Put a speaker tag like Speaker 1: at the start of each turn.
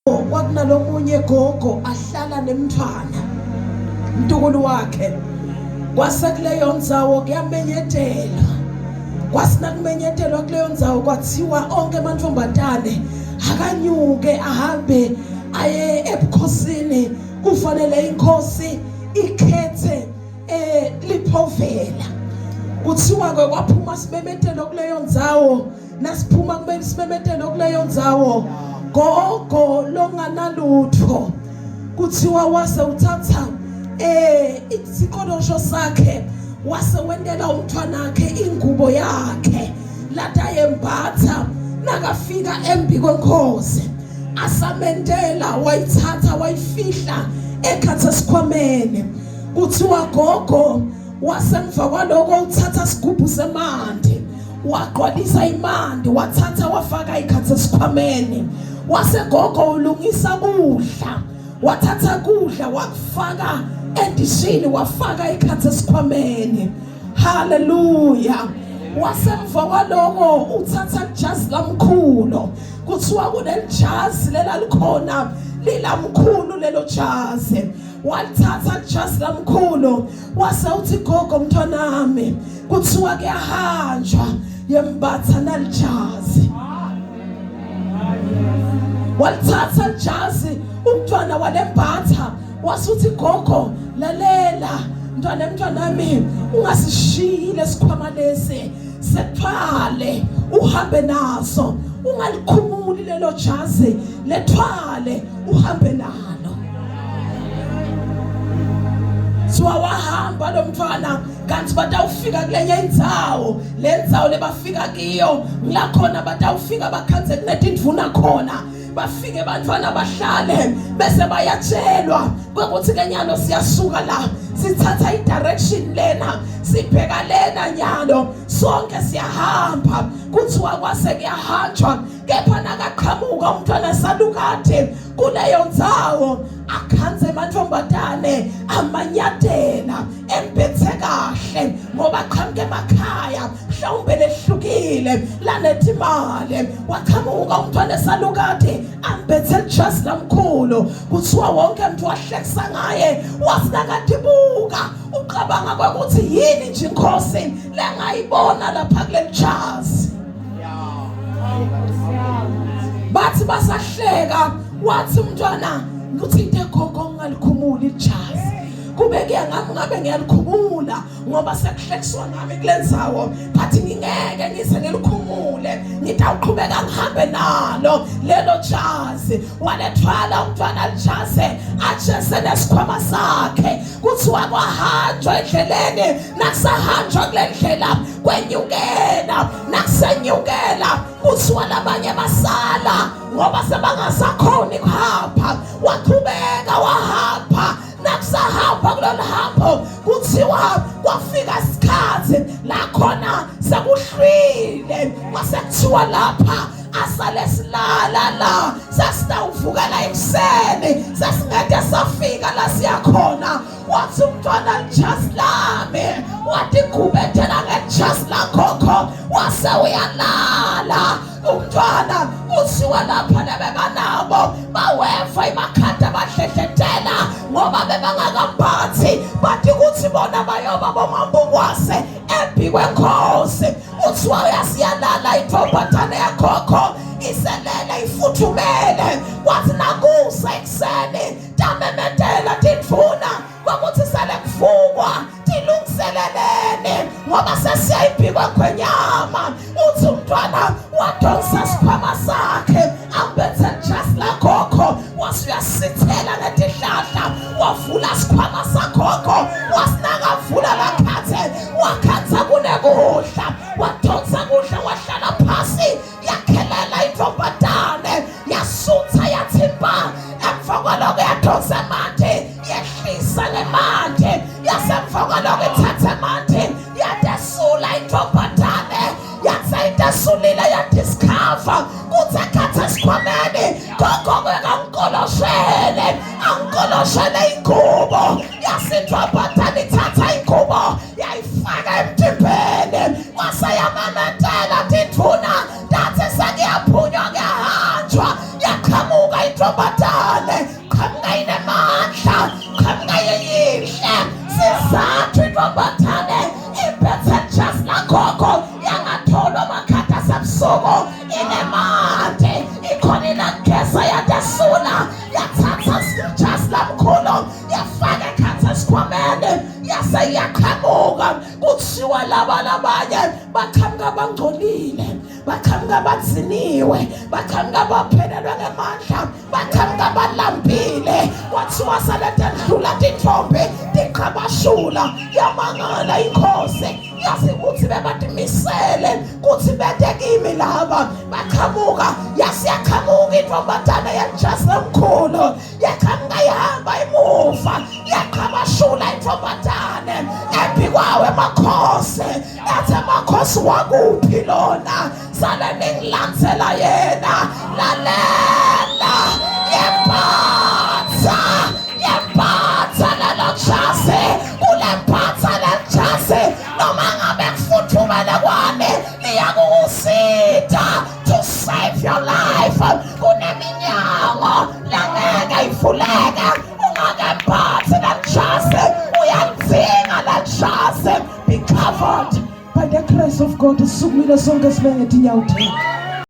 Speaker 1: Kwakunalomunye gogo ahlala nemntwana mntukulu wakhe kwase kuleyo ndzawo kuyamenyetelwa kwasina kumenyetelwa kuleyo ndzawo kwathiwa onke amantombazane akanyuke ahambe aye ebukhosini kufanele inkosi ikhethe eh liphovela kuthiwa ke kwaphuma simemetelo kuleyo ndzawo nasiphuma kumele simemetelo kuleyo ndzawo gogo longanalutho kuthiwa wase uthatha eh isikolosho sakhe wase wentela umntwanakhe ingubo yakhe latayembatha nakafika embi kwenkosi asamentela wayithatha wayifihla ekhathe esikhwameni kuthiwa gogo wasemva kwaloko uthatha sigubhu semanti wagqwalisa imandi wathatha wafaka ikhathe esikhwameni wasegogo ulungisa kudla wathatha kudla wakufaka endishini wafaka ikhathe esikhwameni haleluya wasemva kwaloko uthatha ijazi lamkhulu kuthiwa kunelijazi lelalikhona lilamkhulu lelo jazi walithatha ijazi lamkhulu wase uthi gogo mntwanami kuthiwa kuyahanjwa yembatha nalijazi walithatha lijazi umntwana walembatha wasuthi gogo lalela mntwana mntwanami ungasishiyi lesikhwama lesi sethwale uhambe naso ungalikhumuli lelo jazi lethwale uhambe nalo Siwa wahamba lo mntwana kanti batawufika kulenye indzawo le ndzawo lebafika kiyo ngila khona batawufika bakhandze kunetindvuna khona bafike bantwana bahlale bese bayatshelwa kwekuthi ke nyalo siyasuka la sithatha i-direction lena sibheka lena nyalo sonke siyahamba kuthiwa kwase kuyahanjwa kepha nakaqhamuka umntwana salukade kuleyo ndzawo akhanze amantombazane amanyatela embethe kahle ngoba qhamuka emakhaya mhlawumbe lehlukile lanethi imali waqhamuka umntwana esalukade ambethe lijazi lamkhulu kuthiwa wonke umuntu wahlekisa ngaye wasinakadibuka ucabanga kwakuthi yini nje inkosi lengayibona lapha kuleli jazi bathi basahleka wathi umntwana kuthi into egogo ngingalikhumuli ijazi kube kuye ngami ngabe ngiyalikhumula ngoba sekuhlekiswa ngami kule ndzawo but ngingeke ngize ngilikhumule ngitawuqhubeka ngihambe nalo lelo jazi walethwala umntwana lijaze ajeze nesikhwama sakhe kuthiwa kwahanjwa endleleni nakusahanjwa kule ndlela kwenyukela nakusenyukela kuthiwa labanye basala ngoba sebangasakhoni kuhamba waqhubeka wahamba nakusahamba kulolu hambo kuthiwa kwafika isikhathi la khona sekuhlwile kwasekuthiwa lapha asale silala la sasitawuvukela ekuseni sasingade safika la siyakhona wathi umntwana lijazi lami watigubethela ngejazi lakhokho wase uyalala umntwana kuthiwa lapha lebebanabo baweva imakhanda bahlehletela ngoba bebangakaphathi bathi kuthi bona bayoba bomambukwase embi kwenkosi kuthiwa uyasiyalala intombazane yakhokho iselele ifuthumele kwathi nakusa ekuseni tamemetela tindvuna kwakuthi sele kuvukwa tilungiselelene ngoba sesiyayibhikwa khwenyama uthi umntwana wadonsa sikhwama sakhe ambethe just lakhokho wase uyasithela ngetihlahla wavula sikhwama sakhokho wasinakavula lakhathe wakhatha kunekudla wadonsa kudla wahlala phasi yakhelela intombazane yasutha yathimba emva kwaloko yadonsa amanti yehlisa ngemanti yasemva kwaloko ithatha amanti yadesula intombazane yaseyidesulile yadiscover kuthi ekhatha esikhwameni gogo bekangikoloshele angikoloshele ingubo yasintombazane ithatha ingubo yayifaka emtimbeni kwase yamametela tindvuna tathi sekuyaphunywa kuyahanjwa yaqhamuka. Intombazane qhamuka inemandla, qhamuka yeyinhle. Sizathu intombazane iphethe just lagogo yangatholwa amakhadi asebusuku, inemande ikhona inageza yadesula yathatha just lamkhulu yafaka ekhatha esikhwameni yase iyaqhamuka. Kuthiwa laba labanye baqhamuka bangcolile, baqhamuka badziniwe, baqhamuka baphelelwe ngemandla, baqhamuka balambile. Kwathiwa seletendlula tithombe tiqhabashula. Yamangala inkosi, yazi ukuthi bebatimisele kuthi bete kimi laba baqhamuka. Yasiyaqhamuka intombazane yejasi emkhulu, yaqhamuka ihamba emuva, yaqhabashula intombazane embikwawo emakhosi. Athi amakhosi, wakuphi lona sale ningilandzela yena? Lalela, yempatha, yempatha lelo jasi, kulempatha lelo jasi, noma ngabe kufuthumele kwani, liyakukusita to save your life. Kuneminyango langeke ivuleke ungakemphathi lelo jasi. Uyalidzinga lelo jasi. Be covered by the grace of God. Sisukumile sonke, sibe ngetinyawo tethu.